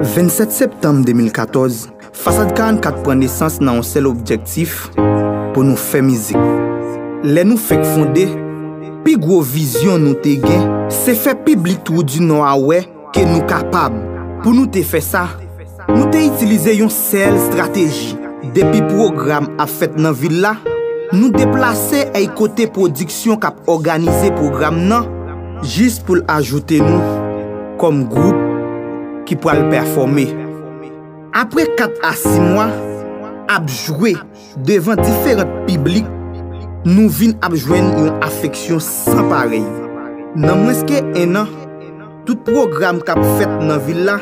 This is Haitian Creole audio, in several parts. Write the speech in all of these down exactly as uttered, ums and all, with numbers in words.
Vennsèt septanm de mil katòz, Fasad karannkat pran nesans nan yon sèl objektif, pou nou fè mizik. Lè nou fenk fonde, pi gwo vizyon nou te gen, se fè piblik Twou di Nò a wè ke nou kapab. Pou nou te fè sa, nou te itilize yon sèl estrateji. Depi pwogram ap fèt nan vil la, nou deplase ay kote pwodiksyon k ap òganize pwogram nan, jis pou l ajoute nou kòm gwoup ki pral pèfòme. Apre kat a sis mwa ap jwe devan diferan piblik, nou vin ap jwenn yon afeksyon san parèy. Nan mwens ke en an, tout pwogram k ap fèt nan vil la,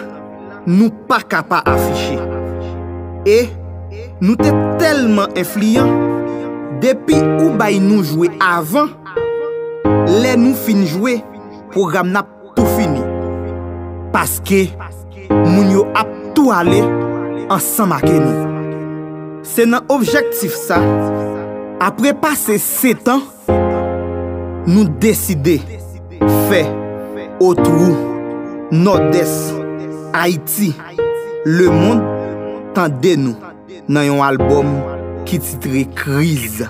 nou pa ka pa afiche. E nou te tèlman enfliyan, depi ou bay nou jwe avan, lè nou fin jwe, pwogram nan ap tou fini. Paske moun yo ap tou ale ansanm ak nou. Se nan objektif sa, apre pase sèt an, nou deside fè Otwou, Nòdès, Ayiti, lemonn tande nou nan yon albòm ki titre Kriz.